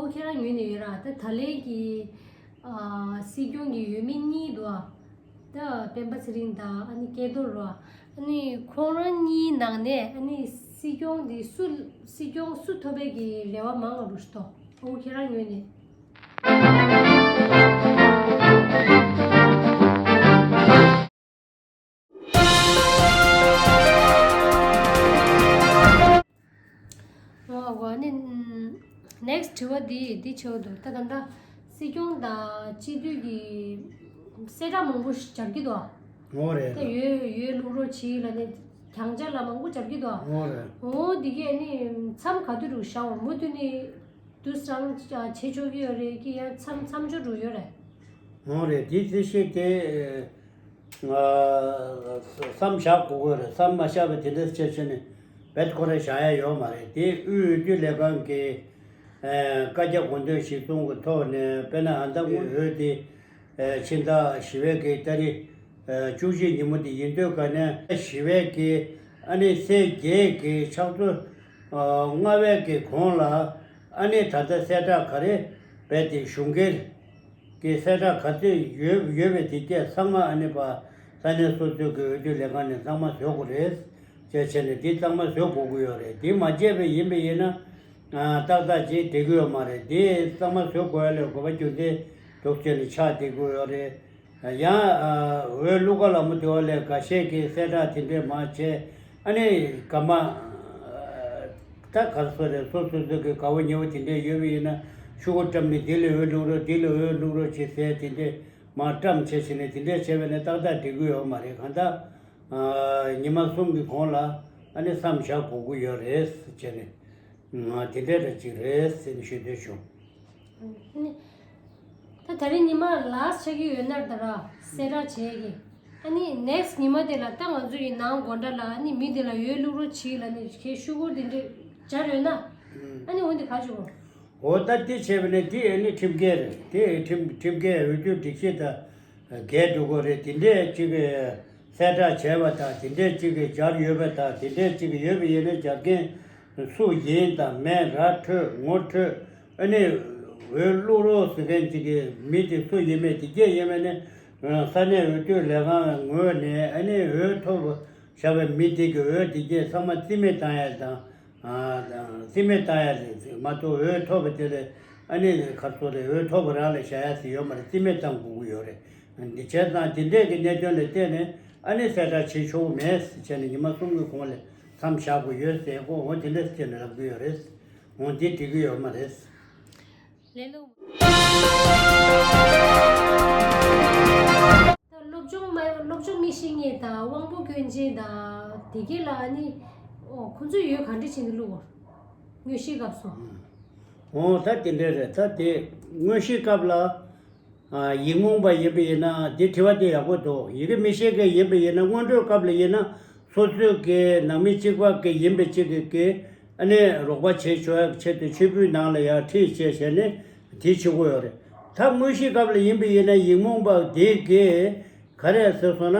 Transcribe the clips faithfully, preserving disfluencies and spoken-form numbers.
ཨོ་ཁྱེད་རང་ཉོས་ནས་ཡོད་ར། ད་ད་ལན་གྱི་ཨ་སྲིད་སྐྱོང་གི་འོས་མི་གཉིས་འདུག་ཨ། ད་སྤེན་པ་ཚེ་རིང་དང་ཨ་ནི་སྐལ་རྡོར་ར། ཨ་ནི་ཁོང་རང་གཉིས་ནང་ནས་ཨ་ནི་སྲིད་སྐྱོང་འདི་སུ། སྲིད་སྐྱོང་སུ་ཐོབ་པའི་གི་རེ་བ་མང་བ་རུ་ཤི་ཏོ། ཨོ་ཁྱེད་རང་ཉོས་ནས། ཨོ་ཨོ་ནི། next དྲི་བ་འདི་འདི་ཆེ་བ་འདུག་ད་ད་ད་སྲིད་སྐྱོང་དང་སྤྱི་འཐུས་ཀྱི་གསལ་བསྒྲགས་མང་པོ་རྒྱབ་ཀྱི་འདུག་ཨོ་རེད། ད་ཡོད་ཡོད་བླུག་རོགས་བྱིས་ལ་ནི་གྱང་ཆ་ལ་མང་པོ་རྒྱབ་ཀྱི་འདུག་ཨོ་རེད། ཨོ་འདི་གས་ནི་མཚམས་ག་དུས་རུ་བཞག་འོ་མུ་མཐུད་ནི་དུས་སང་བྱེད་ཆོག་གི་ཡོད་རེད་ཀྱི་ཡ་མཚམས་མཚམས་ཆོག་འགྲོ་ཡོད་རེད། ཨོ་རེད། དེ་རྩིས་ཤིག་དེ། བསམ་བཞག་དགོས་དགོས་རེད། བསམ་མ་བཞག་པའི་དེ་འདྲ་བྱས་བྱས་ནས་བེད་ཁོ་རེ་བཞག་ཡ་ཡོད་མ་རེད། དེ་དབུས་འོས་བསྡུ་ལས་ཁང་གི་བཀའ་རྒྱ་དགོངས་དོན་གཞིར་བཟུང་གི་ཐོག་ནས་དཔེར་ན་ཨ་མདའ་དངོས་འོས་དེ་ཕྱི་ཟླ་བཞི་པའི་གི་ཏ་རིག་བཅུ་གཅིག་ཉིན་མོ་དེ་ཡིན་དུས་ག་ནས་བཞི་པའི་གི་ཨ་ནི་ཚེས་བརྒྱད་གི་ཕྱག་ཚོད་ལྔ་པའི་གི་གོང་ལ་ཨ་ནི་ད་ལྟ་གསལ་བསྒྲགས་ག་རེ་བས་དེ་གཞུང་སྒེར། གི་གསལ་བསྒྲགས་ག་ཚོད་ཡོད་ཡོད་པའི་དེ་སྐད་ཚང་མ་ཨ་ནི་པ་ས་གནས་སོ་སོའི་གི་འོས་བསྡུ་ལས་ཁང་ནས་ཚང་མ་བཟོ་དགོས་རེད། ཅེས་བྱས་ནས་དེ་ཚང་མ་བཟོ་དགོས་ཀྱི་ཡོད་རེད། དེ་མ་བྱས་པའི་ཡིན་པ་ཡིན་ན་ཏག་ཏག་ཅིག་འགྲིག་གི་ཡོད་མ་རེད། དེ་ཚང་མ་བཟོ་དགོས་ཡ་ལས་དགོས་པ་རྒྱུ་མཚན་འདུག་ཅེས་ནས་ཆགས་བསྡད་ཀྱི་ཡོད་རེད། ཡང་འོས་བླུག་ག་ལ་མོ་དེ་བ་ལས་འགའ་ཤས་ཀྱིས་གསལ་བསྒྲགས་དེ་འདྲས་མ་བྱས། ཨ་ནི་ག་མ་ད་གར་སོ་རེད། སོ་སོ་སོ་གི་དགའ་བོ་ཉེ་བོ་དེ་འདྲས་ཡོད་པ་ཡིན་ན་ཤོག་གུ་བཀྲམ་ནས་འདི་ལ་འོས་བླུག་རོགས་འདི་ལ་འོས་བླུག་རོགས་བྱེད་ཟེར་དེ་འདྲས་མ་བཀྲམ་བྱས་བྱས་ནས་དེ་འདྲས་བྱས་པ་ནས་ཏག་ཏག་འགྲིག་གི་ཡོད་མ་རེད། གང་ལྟར་ཉི་མ་གསུམ་གྱི་གོང་ལ་ཨ་ནི་བསམ་བཞག་དགོས་ཀྱི་ཡོད་རེད་བྱས་ནས་དེ་འདྲས་འདྲ་ཅིག་རེད་ཟེར་ནས་ཞུ་འདོད་བྱུང་། ད་ད་རིང་ཉི་མ་ལ་ཆགས་ཀྱི་ཡོད་ན་ད་ར་གསལ་བསྒྲགས་བྱས་ཀྱི། ཨ་ནི་next ཉི་མ་དེ་ལ་ད་ང་ཚོ་ཡི་ནང་སྒོ་འགྲམ་ལ་ཨ་ནི་མི་དེ་ལ་འོས་བླུག་རོགས་བྱེད་ལ་ནི་ཁྱེད་ཤོག་གུ་དེ་འདྲས་སྦྱར་ཡོད་ན། ཨ་ནི་འོན་ཏེ་ག་བྱེད་དགོས། འོ་ད་དེ་བྱས་པ་ནི་དེ་ཨ་ནི་ཁྲིམས་འགལ་རེད། དེ་ཁྲིམས་ཁྲིམས་འགལ་འོས་བསྡུ་སྒྲིག་གཞི་དང་འགལ་འགྲོ་གི་རེད། དེ་འདྲས་ཅིག་གསལ་བསྒྲགས་བྱས་པ་དང་དེ་འདྲས་ཅིག་སྦྱར་ཡོད་པ་དང་དེ་འདྲས་ཅིག་ཡོད་པ་ཡིན་ན་སྦྱར་མཁན་སུ་ཡིན་དང་མིན་ར་འཕྲོད་ངོ་འཕྲོད། ཨ་ནི་འོས་བླུག་རོགས་ཟེར་མཁན་ཅིག་གི་མི་དེ་སུ་ཡིན་མིན་དེ་གས་ཡིན་མིན་ནི་ས་གནས་འོས་བསྡུ་ལས་ཁང་ངོས་ནས་ཨ་ནི་འོས་ཐོབ་བཞག་པའི་མི་དེ་གི་འོས་དེ་གས་ཚང་མ་རྩིས་མེད་བཏང་ཡ་དང་རྩིས་མེད་བཏང་ཡ་མ་གཏོགས་འོས་ཐོབ་པ་དེ་ལས་ཨ་ནི་ག་ཚོད་རེད། འོས་ཐོབ་པ་རང་ལ་བཞག་ཡ་ཟེར་ཡོད་མ་རེད། རྩིས་མེད་བཏང་དགོས་ཀྱི་ཡོད་རེད། འདི་བྱས་ཙང་དེ་འདྲས་ཀྱི་གནད་དོན་ལ་བལྟས་ནས་ཨ་ནི་གསལ་བསྒྲགས་བྱེད་ཆོག་གི་མེད་ཟེར་བྱས་ནས་ཉི་མ་གསུམ་གྱི་གོང་ལ་མཚམས་བཞག་དགོས་ཡོད་ཟེར་གོ་འོ་དེ་འདྲས་ཟེར་ནས་ལབ་ཀྱི་ཡོད་རེད། འོ་འདི་འགྲིག་གི་ཡོད་མ་རེད། ལས་སློབ། ད་སློབ་སྦྱོང་མ་སློབ་སྦྱོང་མི་ཤེས་མཁན་དང་དབང་པོ་སྐྱོན་ཅན་དང་དེ་གས་ལ་ཨ་ནི་ཨོ་ཁོ་ཚོས་འོས་ག་འདྲ་བྱས་ནས་བླུག་གོ་དངོས་གཞིའི་སྐབས་སུ། འོ་ད་དེ་འདྲས་རེད། ད་དེ་དངོས་གཞིའི་སྐབས་ལ། ཡིག་རྨོངས་པ་ཡིན་པ་ཡིན་ན་དེ་དྲི་བ་དེ་ཡག་པོ་འདུག་ཡི་གེ་མི་ཤེས་མཁན་ཡིན་པ་ཡིན་ན་སྔོན་འགྲོའི་སྐབས་ལ་ཡིན་ན་སོ་སོའི་གི་ནང་མི་གཅིག་པ་གི་ཡིན་པ་གཅིག་གི་གི་ཨ་ནི་རོགས་པ་བྱེད་ཆོག་ཡག་ཆེད་དུ་ཕྱི་འབུལ་ནང་ལ་ཡར་ཁྲིད་བྱས་བྱས་ནས་དེ་བྱེད་དགོས་ཡོད་རེད། ད་དངོས་གཞིའི་སྐབས་ལ་ཡིན་པ་ཡིན་ན་ཡིག་རྨོངས་པ་དེ་གི་ག་རེ་ཟེར་སོང་ན།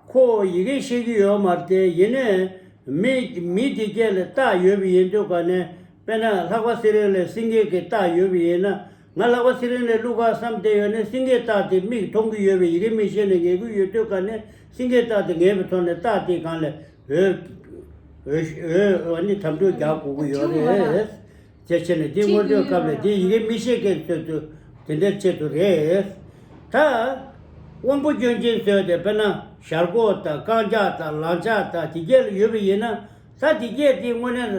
ཁོ་ཡི་གེ་ཤེས་ཀྱི་ཡོད་མ་རེད་དེ་ཡིན་ནའི་མི་མི་དེ་སྐད་ལ་རྟགས་ཡོད་པ་ཡིན་དུས་ག་ནས་དཔེར་ན་ལྷག་པ་ཚེ་རིང་ལ་སེང་གེ་གི་རྟགས་ཡོད་པ་ཡིན་ན་ང་ལྷག་པ་ཚེ་རིང་ལ་བླུག་ག་བསམ་བསྡད་ཡོད་ནའི་སེང་གེ་རྟགས་དེ་མིག་མཐོང་གི་ཡོད་པའི་ཡི་གེ་མི་ཤེས་ནས་ངེས་ཀྱི་ཡོད་དུས་ག་ནས་སེང་གེ་རྟགས་དེ་ངེས་པའི་ཐོག་ནས་རྟགས་དེ་སྒང་ལ་འོས་འོས་འོས་ནི་དམ་ཕྲུག་རྒྱག་དགོས་ཀྱི་ཡོད་རེད། ཅེས་བྱས་ནས་འདི་སྔོན་འགྲོའི་སྐབས་ལ་འདི་ཡི་གེ་མི་ཤེས་མཁན་ཚོས་ཚོས་དེ་འདྲའི་ཆེད་དུ་རེད། ད་དབང་པོ་སྐྱོན་ཅན་ཚོས་དེ་དཔེར་ན་ཞར་གོག་དང་རྐང་ལྕགས་དང་ལག་ལྕགས་དང་དེ་གས་ལ་ཡོད་པ་ཡིན་ན་ད་དེ་གས་དེ་དངོས་གནས་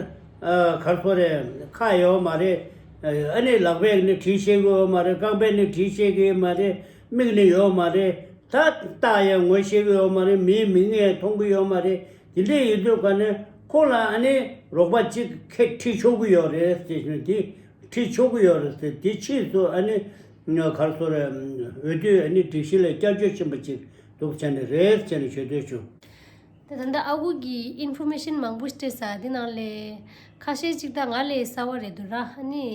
གར་སོ་རེད། ཁ་ཡོད་མ་རེད། ཨ་ནི་ལག་པས་ནི་བྲིས་ཤེས་ཀྱི་ཡོད་མ་རེད། རྐང་པས་ནི་བྲིས་ཤེས་ཀྱི་ཡོད་མ་རེད། མིག་ནི་ཡོད་མ་རེད། ད་རྟགས་ཡང་ངོ་ཤེས་ཀྱི་ཡོད་མ་རེད། མིའི་མིག་ནི་མཐོང་གི་ཡོད་མ་རེད། དེ་འདྲས་ཡིན་དུས་ག་ནས་ཁོ་ལ་ཨ་ནི་རོགས་པ་གཅིག་ཁེ་ཁྲིད་ཆོག་གི་ཡོད་རེད་ཟེར་ཞུ་དེ་ཁྲིད་ཆོག་གི་ཡོད་རེད་ཟེར་དེ་ཕྱིས་སུ་ཨ་ནི་གར་སོ་རེ་འོས་བསྡུ་ཨ་ནི་སྒྲིག་གཞི་ལ་བསྐྱར་བཅོས་ཕྱིན་པ་ཅིག་འདུག་བྱས་ནས་རེད་བྱས་ནས་ཞུ་འདོད་བྱུང་། ད་ད་ལྟ་ཨ་ཁུ་གིས་ཨིན་ཕོར་མེ་ཤན་མང་པོ་སྤྲད་ས་འདི་ནང་ལས་ཁ་ཤས་ཅིག་ད་ང་ལས་གསར་བ་རེད་འདུག་ར། ཨ་ནི་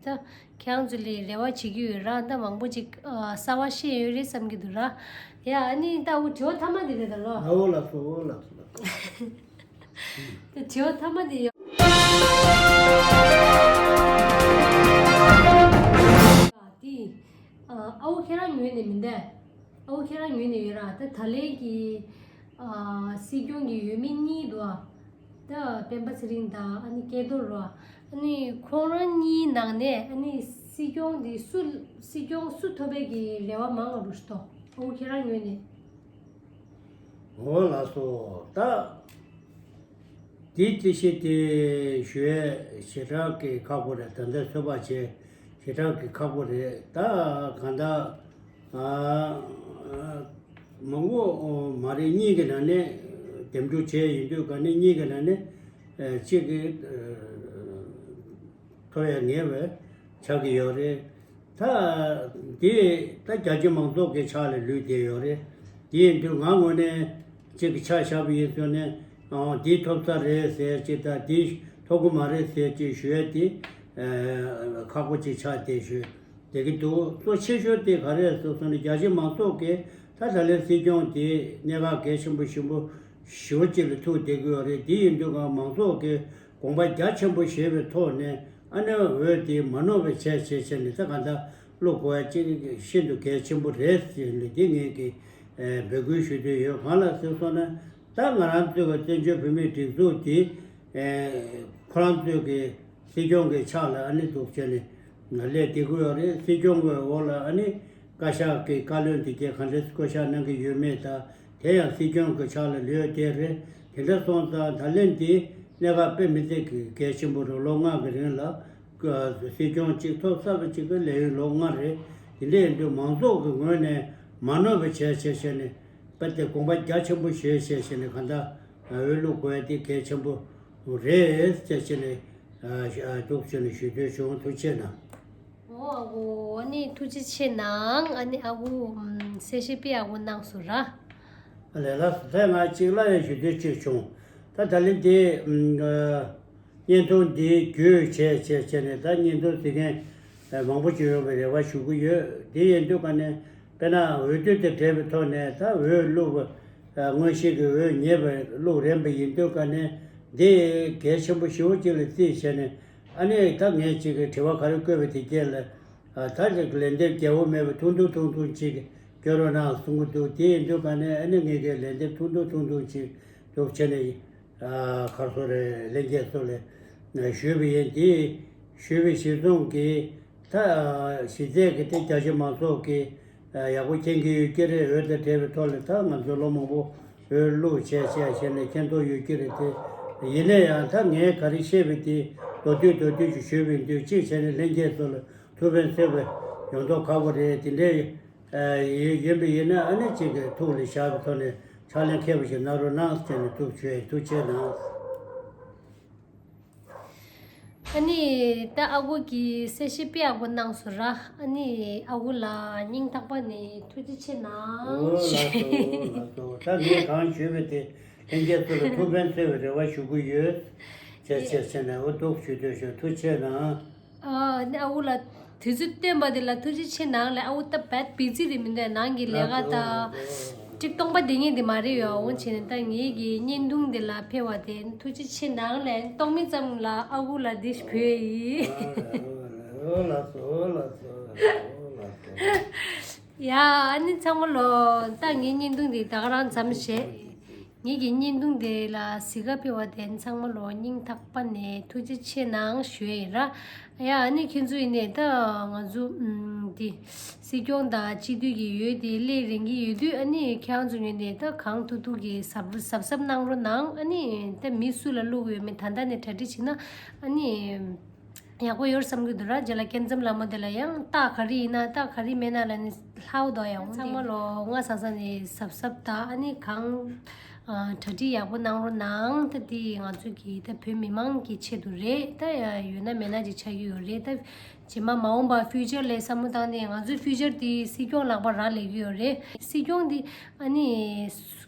ད། ཁྱེད་རང་ཚོ་ལས་རེ་བ་བྱེད་ཀྱི་ཡོད་ར། ད་མང་པོ་ཅིག་ཨ་གསར་བ་ཤེས་ཡོད་རེད་བསམ་གྱི་འདུག་ར། ཡ་ཨ་ནི་ད་འུ་དྲི་བ་མཐའ་མ་འདི་རེད་ད་ལོ། ཨ་འོ་ལགས་སོ་འོ་ལགས་སོ་ལགས་སོ། ད་དྲི་བ་མཐའ་མ་འདི་ཡོད། ཨ་ཁུ་ཁྱེད་རང་ངོས་ནས་མིན་ད། ཨ་ཁུ་ཁྱེད་རང་ངོས་ནས་ཡོད་ར། ད་ད་ལན་གྱི་ཨ་སྲིད་སྐྱོང་གི་འོས་མི་གཉིས་འདུག་ཨ། ད་སྤེན་པ་ཚེ་རིང་དང་ཨ་ནི་སྐལ་རྡོར་ར། ཨ་ནི་ཁོང་རང་གཉིས་ནང་ནས་ཨ་ནི་སྲིད་སྐྱོང་འདི་སུ། སྲིད་སྐྱོང་སུ་ཐོབ་པའི་གི་རེ་བ་མང་བ་རུ་ཤི་ཏོ། ཨ་ཁུ་ཁྱེད་རང་ངོས་ནས། འོ་ལགས་སོ། ད་དེ་ཅི་ཞིག་དེ་ཞུ་ཡས་ཞེ་དྲག་གི་ཁག་པོ་རེད། ད་ལྟ་ཚོད་དཔག་བྱས་ཞེ་དྲག་གི་ཁག་པོ་རེད། ད་གང་ལྟར་ཨ་མང་པོ་མ་རེད། གཉིས་ཀྱི་ནང་ནས་འདེམས་སྒྲུག་བྱས་ཡིན་དུས་ག་ནས་གཉིས་ཀྱི་ནང་ནས་ཨ་གཅིག་གི་ཨ་ཐོབ་ཡ་ངེས་པ་ཆགས་ཀྱི་ཡོད་རེད། ད་དེ་ད་རྒྱ་ཆེ་མང་ཚོགས་ཀྱི་ཕྱག་ལ་ལུས་བསྡད་ཡོད་རེད། དེ་ཡིན་དུས་ང་ངོས་ནས་གཅིག་གི་ཆ་བཞག་པ་ཡིན་ཟེར་ནས་ཨང་དེ་ཐོབ་ས་རེད་ཟེར་གཅིག་དང་དེ་ཐོབ་གི་མ་རེད་ཟེར་གཅིག་ཞུ་ཡ་དེ་ཨ་ཁག་པོ་གཅིག་ཆགས་བསྡད་ཞུ་བསྡད་ཀྱི་འདུག་གཙོ་ཆེ་ཤོས་དེ་ག་རེ་རེད་ཟེར་སོང་ན་རྒྱ་ཆེ་མང་ཚོགས་ཀྱིས་ད་ད་ལན་སྲིད་སྐྱོང་དེ་གནད་འགག་གལ་ཆེན་པོ་ཞིག་པོ་ཞེ་པོ་ཅིག་ལ་ཐུག་བསྡད་ཀྱི་ཡོད་རེད། དེ་ཡིན་དུས་ང་མང་ཚོགས་ཀྱི་དགོངས་པ་རྒྱ་ཆེན་པོ་བཞེས་པའི་ཐོག་ནས་ཨ་ནི་འོས་དེ་མ་ནོར་བའི་ཆེད་བྱས་བྱས་ནས་ད་གང་ལྟར་བླུག་དགོས་ཡ་ཅིག་ཤིན་ཏུ་གལ་ཆེན་པོ་རེད་ཟེར་ནས་འདི་ངས་ཀྱི་འབོད་སྐུལ་ཞུ་འདོད་ཡོད། གང་ལ་ཟེར་སོང་ན་ད་ང་རང་ཚོའི་བཙན་བྱོལ་བོད་མིའི་སྒྲིག་འཛུགས་དེ་ཁོ་རང་ཚོའི་གི་སྲིད་སྐྱོང་གི་ཕྱག་ལ་ཨ་ནི་འདུག་བྱས་ནས་སླེབས་བསྡད་ཀྱི་ཡོད་རེད། སྲིད་སྐྱོང་གི་འོག་ལ་ཨ་ནི་བཀའ་ཤག་གི་བཀའ་བློན་དེ་གས་ག་འདྲས་བསྐོ་བཞག་གནང་གི་ཡོད་མེད་དང་། དེ་ཡང་སྲིད་སྐྱོང་གི་ཕྱག་ལ་ལུས་དེ་རེད། དེ་འདྲ་སོང་ཙང་ད་ལན་འདི་གནད་འགག་དཔེ་མི་སྲིད་ཀྱི་གལ་ཆེན་པོ་རེད། ལོ་ལྔ་གི་རིང་ལ་སྲིད་སྐྱོང་གཅིག་ཐོབ་ཚར་བ་གཅིག་གི་ལས་ཡུན་ལོ་ལྔ་རེད། དེ་འདྲ་ཡིན་དུས་མང་ཚོགས་ཀྱི་ངོས་ནས་མ་ནོར་བའི་བྱས་བྱས་བྱས་ནས་དཔེ་དེ་དགོངས་པ་རྒྱ་ཆེན་པོ་བཞེས་བྱས་བྱས་ནས་གང་ལྟར་འོས་བླུག་དགོས་ཡ་དེ་གལ་ཆེན་པོ་རེད་ཅེས་བྱས་ནས་འདུག་བྱས་ནས་ཞུ་འདོད་བྱུང་། ཐུགས་རྗེ་གནང་། ཨོ་ཨ་ཁུ། ཨ་ནི་ཐུགས་རྗེ་ཆེ་གནང་། ཨ་ནི་ཨ་ཁུ་ཨམ་གསལ་བཤད་དཔེ་ཡག་པོ་གནང་སོང་ར། ཨ་ལས་ལགས་སོ། ད་ང་གཅིག་སླར་ཡང་ཞུ་འདོད་ཅིག་བྱུང་། ད་ད་ལན་དེ་ཨམ་བརྙན་ཐུང་འདི་བརྒྱུད་བྱས་བྱས་བྱས་ནས་ད་བརྙན་ཐུང་གཟིགས་མཁན་མང་པོ་ཅིག་ཡོང་བའི་རེ་བ་ཞུ་གི་ཡོད། དེ་ཡིན་དུས་ག་ནས་དཔེར་ན་འོས་བསྡུ་དང་འབྲེལ་བའི་ཐོག་ནས་ད་འོས་བླུག་པ་དངོས་གཞི་གི་འོས་ཉེས་པ་བླུག་རན་པ་ཡིན་དུས་ག་ནས་འདི་གལ་ཆེན་པོ་ཞེ་པོ་ཅིག་ལ་བརྩིས་བྱས་ནས། ཨ་ནི་ད་ངས་ཅིག་གི་དྲི་བ་ག་རེ་བཀོད་པ་དེ་སྐད་ལ། ཨ་ད་ཅིག་ལན་འདེབས་རྒྱལ་པོ་མེད་པ་ཐུང་ཐུང་ཐུང་ཐུང་ཅིག་སྐྱོན་རོགས་གནང་གསུང་གི་འདུག་དེ་ཡིན་དུས་ག་ནས་ཨ་ནི་ངས་ཀྱི་ལན་འདེབས་ཐུང་ཐུང་ཐུང་ཐུང་ཅིག་འདུག་བྱས་ནས་ཨ་གར་སོ་རེ་ལྷན་རྒྱས་ཚོ་ལ་ཞུས་པ་ཡིན། དེ་ཞུས་པའི་གཞིར་བཟུང་གིས་ད་གཞི་རྩའི་གི་དེ་རྒྱ་ཆེ་མང་ཚོགས་ཀྱི་ཡག་པོ་མཁྱེན་གྱི་ཡོད་ཀྱི་རེད། འོས་དང་འབྲེལ་བའི་ཐོག་ལ་ད་ང་ཚོ་ལོ་མང་པོ་འོས་བླུགས་བྱས་བྱས་བྱས་ནས་མཁྱེན་རྟོགས་ཡོད་ཀྱི་རེད་དེ། ཡིན་ན་ཡང་ད་ངས་ག་རེ་བཤད་པ་དེ་མདོར་བསྡུས་མདོར་བསྡུས་ཀྱིས་ཞུས་པ་ཡིན་དུས་གཅིག་བྱས་ནས་ལྷན་རྒྱས་ཚོ་ལ་ཐུགས་ཕན་གསོས་པ་ཡོང་མདོག་ཁ་པོ་རེད། དེ་འདྲའི་ཡིན་པ་ཡིན་ན་ཨ་ནི་གཅིག་གི་ཐུགས་ལ་བཞག་པའི་ཐོག་ནས་ཕྱག་ལས་མཁས་པ་ཞིག་གནང་རོགས་གནང་ཟེར་ནས་ཐུགས་ཆོས་ཐུགས་ཆེ་གནང་། ཨ་ནི་ད་ཨ་ཁུ་གིས་གསལ་བཤད་དཔེ་ཡག་པོ་གནང་སོང་ར། ཨ་ནི་ཨ་ཁུ་ལ་སྙིང་ཐག་པ་ནས་ཐུགས་རྗེ་ཆེ་གནང་། ཨོ་ལགས་སོ་ལགས་སོ། ད་ངས་གང་ཞུས་པ་དེ་ལྷན་རྒྱས་ཚོ་ལ་ཐུགས་ཕན་གསོས་པའི་རེ་བ་ཞུ་གི་ཡོད། བྱས་བྱས་བྱས་ནས་འོ་འདུག་ཞུ་འདོད་ཞུ། ཐུགས་རྗེ་ཆེ་གནང་། ཨ་ནི་ཨ་ཁུ་ལ་དུས་ཚོད་བཏོན་པ་དེ་ལ་ཐུགས་རྗེ་ཆེ་གནང་ལས། ཨ་ཁུ་ད་བད་བི་ཛི་རེད་མི་འདུག་ནང་གི་ལས་ཀ་དང་ཀྲིག་སྟོང་པ་དེ་ངས་དེ་མ་རེད་ཡོད། འོང་བྱས་ནས་ད་ངེད་ཀྱི་བརྙན་ཐུང་དེ་ལ་ཕེབས་པ་དེ་ཐུགས་རྗེ་ཆེ་གནང་ལས། གཏོང་མི་ཙམ་ལ་ཨ་ཁུ་ལ་འདི་ཞིག་ཕུལ་ཡིན། ཨོ་ལགས་སོ་ཨོ་ལགས་སོ་ཨོ་ལགས་སོ། ཡ་ཨ་ནི་ཚང་མ་ལོ། ད་ངའི་བརྙན་ཐུང་འདི་ད་ག་རང་མཚམས་བཞག་ངེད་ཀྱི་བརྙན་ཐུང་དེ་ལ་གཟིགས་ག་ཕེབས་པ་དེ་ཚང་མ་ལོ་སྙིང་ཐག་པ་ནས་ཐུགས་རྗེ་ཆེ་གནང་ཞུ་ཡ་ཡིན་ར། ཡ་ཨ་ནི་ཁྱེད་ཚོ་ཡིན་ནས་ད་ང་ཚོ་ཨམ་འདི་སྲིད་སྐྱོང་དང་སྤྱི་འཐུས་ཀྱི་འོས་དེ་སླེབས་རན་གྱི་ཡོད་དུས། ཨ་ནི་ཁྱེད་རང་ཚོ་ངོས་ནས་ད་གང་ཐུབ་ཐུབ་ཀྱི་གཟབ་གཟབ་གཟབ་གནང་རོགས་གནང་། ཨ་ནི་ད་མི་སུ་ལ་བླུག་ཡོད་མེད་ད་ལྟ་ནས་གྲ་སྒྲིག་བྱེད་ན་ཨ་ནི། ཡག་པོ་ཡོད་བསམ་གྱི་འདུག་ར། རྗེས་ལ་སྐྱབས་མཚམས་ལ་མོ་དེ་ལ་ཡང་རྟགས་ག་རེ་ཡིན་ན་རྟགས་ག་རེ་མེད་ན་ལ་ནི་ལྷའུ་དོ་ཡང་འོང་། ཚང་མ་ལོ་ང་ས་ས་ནས་གཟབ་གཟབ་དང་ཨ་ནི་གང་གྲ་སྒྲིག་ཡག་པོ་གནང་རོགས་གནང་། ད་དེ་ང་ཚོ་གི་ད་བོད་མི་མང་གི་ཆེད་དུ་རེད། ད་ཡོད་ན་མེད་ན་ཅིག་ཆགས་ཀྱི་ཡོད་རེད། ད་རྗེས་མ་མ་འོངས་པ་ཕིའུ་ཅར་ལ་བསམ་བློ་བཏང་ནས་ང་ཚོའི་ཕིའུ་ཅར་དེ་སྲིད་སྐྱོང་ལག་པ་རག་ལས་ཀྱི་ཡོད་རེད། སྲིད་སྐྱོང་དེ་ཨ་ནི།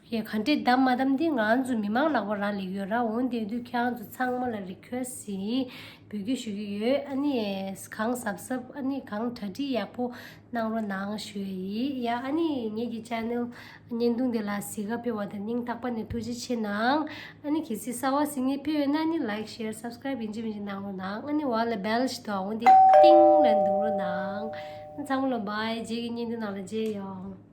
ཡ་ག་འདྲས་བདམས་མ་བདམས་འདི་ང་ཚོ་མི་མང་ལག་པ་རག་ལས་ཡོད་ར། འོན་ཏེ་དུས་ཁྱེད་རང་ཚོ་ཚང་མ་ལ་རི་ཁུ་ཨེ་སི་ཡིན། འབོད་སྐུལ་ཞུ་གི་ཡོད། ཨ་ནི་གང་གཟབ་གཟབ་ཨ་ནི་གང་གྲ་སྒྲིག་ཡག་པོ་གནང་རོགས་གནང་ཞུ་ཡ་ཡིན། ཡ་ཨ་ནི་ངེད་ཀྱི་ཆེ་ནལ་བརྙན་ཐུང་འདི་ལ་གཟིགས་ག་ཕེབས་པ་དང་སྙིང་ཐག་པ་ནས་ཐུགས་རྗེ་ཆེ་གནང་། ཨ་ནི་གལ་སྲིད་གསར་པ་གཟིགས་མཁན་ཕེབས་ཡོད་ན་ཨ་ནི་ལའིཀ་ཤེར་སབ་སི་ཀ་རའིབ་ཡིན་གཅིག་མིན་གཅིག་གནང་རོགས་གནང་། ཨ་ནི་འོག་ལ་བེལ་ཞིག་འདུག་འོན་ཏེ་ཏིང་ལ་འདུག་རོགས་གནང་། ཚང་མ་ལ་བྷའི། རྗེས་ཀྱི་བརྙན་ཐུང་ནང་ལ་མཇལ་ཡོང་།